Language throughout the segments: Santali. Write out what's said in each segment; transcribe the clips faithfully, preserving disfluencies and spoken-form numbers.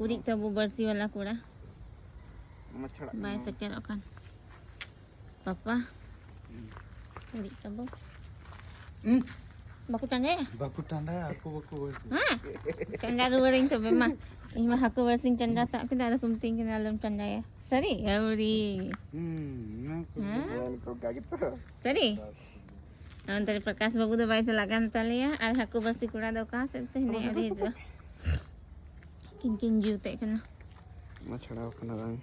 ᱩᱨᱤᱡ ᱛᱟᱵᱚ ᱵᱟᱹᱲᱥᱤ ᱵᱟᱞᱟ ᱠᱚᱲᱟ᱾ ᱢᱟᱪᱷᱲᱟᱜ ᱵᱟᱭ ᱠᱟᱱᱟ᱾ ᱥᱮᱴᱮᱨᱚᱜ ᱠᱟᱱ᱾ ᱯᱟᱯᱟ, ᱩᱨᱤᱡ ᱛᱟᱵᱚ᱾ ᱦᱩᱸ᱾ ᱵᱟᱠᱚ ᱴᱟᱸᱜᱟᱭᱟ? ᱵᱟᱠᱚ ᱴᱟᱸᱰᱟᱭᱟ, ᱟᱠᱚ ᱵᱟᱠᱚ ᱵᱟᱹᱲᱥᱤ᱾ ᱦᱮᱸ? ᱴᱟᱸᱰᱟ ᱨᱩᱣᱟᱹᱲᱟᱹᱧ ᱛᱚᱵᱮ ᱢᱟ᱾ ᱤᱧ ᱢᱟ ᱦᱟᱹᱠᱩ ᱵᱟᱹᱲᱥᱤᱧ ᱴᱟᱸᱰᱟ ᱛᱟᱜ ᱠᱮᱫᱟ, ᱟᱫᱚ ᱠᱚ ᱢᱤᱛᱟᱹᱧ ᱠᱟᱱᱟ ᱟᱞᱚᱢ ᱴᱟᱸᱰᱟᱭᱟ᱾ ᱥᱟᱹᱨᱤ? ᱟᱹᱣᱨᱤ᱾ ᱦᱩᱸ, ᱚᱱᱟ ᱠᱚ ᱦᱮᱸ? ᱚᱱᱠᱟ ᱜᱮᱛᱚ᱾ ᱥᱟᱹᱨᱤ? ᱚᱱᱛᱮ ᱨᱮ ᱯᱨᱚᱠᱟᱥ ᱵᱟᱹᱵᱩ ᱫᱚ ᱵᱟᱭ ᱪᱟᱞᱟᱜ ᱠᱟᱱ ᱛᱟᱞᱮᱭᱟ, ᱟᱨ ᱦᱟᱹᱠᱩ ᱵᱟᱹᱲᱥᱤ ᱠᱚᱲᱟ ᱫᱚ ᱚᱠᱟ ᱥᱮᱫ ᱪᱚ ᱦᱤᱱᱟᱹᱧ ᱟᱹᱣᱨᱤ ᱦᱤᱡᱩᱜᱼᱟ᱾ ᱠᱤᱱ ᱠᱤᱱ ᱡᱩᱛᱮᱫ ᱠᱟᱱᱟ᱾ ᱢᱟᱪᱷᱲᱟᱣ ᱠᱟᱱᱟ ᱵᱟᱝ?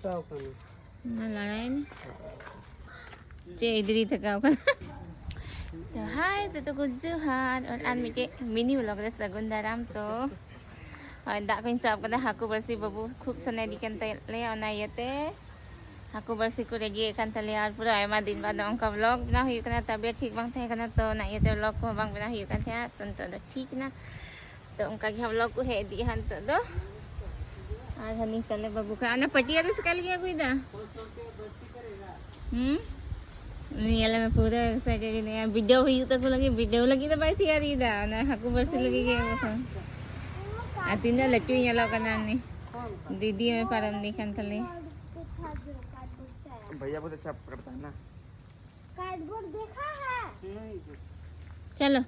ᱚᱱᱟ ᱞᱟᱲᱟᱭᱮᱱᱟ᱾ ᱪᱮᱫ ᱤᱫᱽᱨᱤ ᱛᱷᱟᱠᱟᱣ ᱠᱟᱱᱟ᱾ ᱛᱚ ᱦᱟᱭ ᱡᱚᱛᱚ ᱠᱚ ᱡᱚᱦᱟᱨ, ᱟᱨ ᱟᱨ ᱢᱤᱫᱴᱮᱡ ᱢᱤᱱᱤ ᱵᱞᱚᱜ ᱨᱮ ᱥᱟᱹᱜᱩᱱ ᱫᱟᱨᱟᱢ᱾ ᱛᱚ ᱦᱚᱭ ᱫᱟᱜ ᱠᱚᱧ ᱥᱟᱵ ᱠᱟᱫᱟ, ᱦᱟᱹᱠᱩ ᱵᱟᱹᱲᱥᱤ ᱵᱟᱹᱵᱩ ᱠᱷᱩᱵ ᱥᱟᱱᱟᱭᱮᱫᱤ ᱠᱟᱱ ᱛᱟᱞᱮᱭᱟ, ᱚᱱᱟ ᱤᱭᱟᱹᱛᱮ ᱦᱟᱹᱠᱩ ᱵᱟᱹᱲᱥᱤ ᱠᱚ ᱨᱮᱰᱤᱭᱮᱫ ᱠᱟᱱ ᱛᱟᱞᱮᱭᱟ᱾ ᱟᱨ ᱯᱩᱨᱟᱹ ᱟᱭᱢᱟ ᱫᱤᱱ ᱵᱟᱫ ᱱᱚᱝᱠᱟ ᱵᱞᱚᱜ ᱵᱮᱱᱟᱣ ᱦᱩᱭᱩᱜ ᱠᱟᱱᱟ, ᱛᱟᱵᱤᱭᱚᱛ ᱴᱷᱤᱠ ᱵᱟᱝ ᱛᱟᱦᱮᱸ ᱠᱟᱱᱟ, ᱛᱚ ᱚᱱᱟ ᱤᱭᱟᱹᱛᱮ ᱵᱞᱚᱜ ᱠᱚᱦᱚᱸ ᱵᱟᱝ ᱵᱮᱱᱟᱣ ᱦᱩᱭᱩᱜ ᱠᱟᱱ ᱛᱟᱦᱮᱸᱫ᱾ ᱛᱚ ᱱᱤᱛᱚᱜ ᱫᱚ ᱴᱷᱤᱠ ᱮᱱᱟ᱾ ᱛᱚ ᱚᱱᱠᱟ ᱜᱮ ᱦᱟᱸᱜ ᱵᱞᱚᱜ ᱠᱚ ᱦᱮᱡ ᱤᱫᱤᱜᱼᱟ ᱦᱟᱸᱜ ᱱᱤᱛᱚᱜ ᱫᱚ᱾ ᱟᱨ ᱦᱟᱹᱱᱤ ᱛᱟᱞᱮ ᱵᱟᱹᱵᱩ ᱠᱷᱟᱱ ᱚᱱᱟ ᱯᱟᱹᱴᱤᱭᱟᱹ ᱫᱚ ᱪᱤᱠᱟ ᱞᱟᱹᱜᱤᱫ ᱟᱹᱜᱩᱭᱮᱫᱟ? ᱦᱩᱸ? ᱩᱱᱤ ᱧᱮᱞᱮ ᱢᱮ, ᱯᱩᱨᱟᱹ excited ᱮᱱᱟᱭ᱾ ᱵᱤᱰᱟᱹᱣ ᱦᱩᱭᱩᱜ ᱛᱟᱠᱚ ᱞᱟᱹᱜᱤᱫ, ᱵᱤᱰᱟᱹᱣ ᱞᱟᱹᱜᱤᱫ ᱫᱚ ᱵᱟᱭ ᱛᱮᱭᱟᱨᱤᱭᱮᱫᱟ, ᱚᱱᱟ ᱦᱟᱹᱠᱩ ᱵᱟᱹᱲᱥᱤ ᱞᱟᱹᱜᱤᱫ ᱜᱮ ᱟᱹᱜᱩ ᱠᱟᱱᱟ᱾ ᱟᱨ ᱛᱤᱱᱟᱹᱜ ᱞᱟᱹᱴᱩᱭ ᱧᱮᱞᱚᱜ ᱠᱟᱱᱟ ᱩᱱᱤ᱾ ᱫᱤᱫᱤ ᱢᱮ ᱯᱟᱨᱚᱢ ᱤᱫᱤ ᱠᱟᱱ ᱛᱟᱞᱮᱭᱟ᱾ भैया बहुत अच्छा पकड़ता है ना। कार्डबोर्ड देखा है? चलो।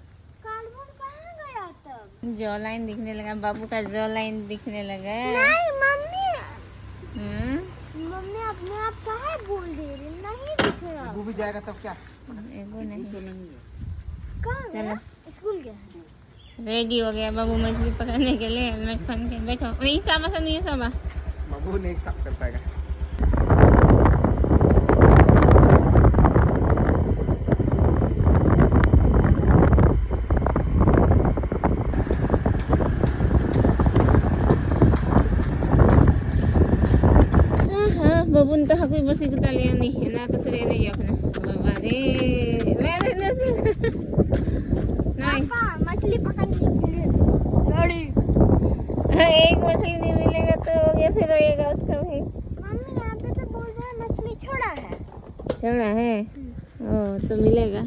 कार्डबोर्ड कहाँ गया तब? जॉ लाइन दिखने लगा, बाबू का जॉ लाइन दिखने लगा। नहीं मम्मी, हम्म, मम्मी अपने आप कहाँ बोल दे रही, नहीं दिख रहा। वो भी जाएगा तब क्या? एगो नहीं। कहाँ चलो। गया? स्कूल गया है। रेडी हो गया बाबू मछली पकड़ने के लिए, हेलमेट पहन के। बैठो, नहीं साबा से नहीं साबा। बाबू नहीं साफ कर पाएगा। हाँ, हाँ, बाबू ने तो हकुई बसी को तालियां नहीं है ना, कुछ रहने गया अपना। बाबा रे, मैं तो नहीं सुन। नहीं। पापा, मछली पकड़ने के लिए लड़ी। हाँ, एक मछली नहीं मिलेगा तो हो गया, फिर रोएगा उसका भी। मम्मी, यहाँ पे तो बोल रहे हैं मछली छोड़ा है। छोड़ा है? ओ, तो मिलेगा।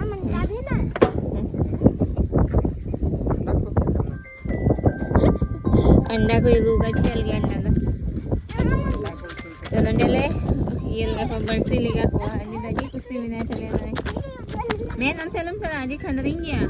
हम इनका भी ना। अंडा को क्या करना? ᱟᱱᱰᱟ ᱠᱚ ᱟᱹᱜᱩ ᱟᱠᱟᱫ, ᱪᱮᱫ ᱞᱟᱹᱜᱤᱫ ᱟᱱᱰᱟ ᱫᱚ? ᱛᱚ ᱱᱚᱰᱮ ᱞᱮ ᱤᱭᱟᱹ ᱞᱮᱠᱟ ᱠᱚ, ᱵᱟᱹᱲᱥᱤ ᱞᱮᱠᱟ ᱠᱚᱣᱟ᱾ ᱟᱹᱰᱤ ᱟᱹᱰᱤ ᱠᱩᱥᱤ ᱢᱮᱱᱟᱭ ᱛᱟᱞᱮᱭᱟ ᱱᱚᱜᱼᱚᱭ᱾ ᱢᱮᱱ ᱚᱱᱛᱮ ᱟᱞᱚᱢ ᱪᱟᱞᱟᱜᱼᱟ, ᱟᱹᱰᱤ ᱠᱷᱟᱱᱫᱽᱨᱤᱧ ᱜᱮᱭᱟ᱾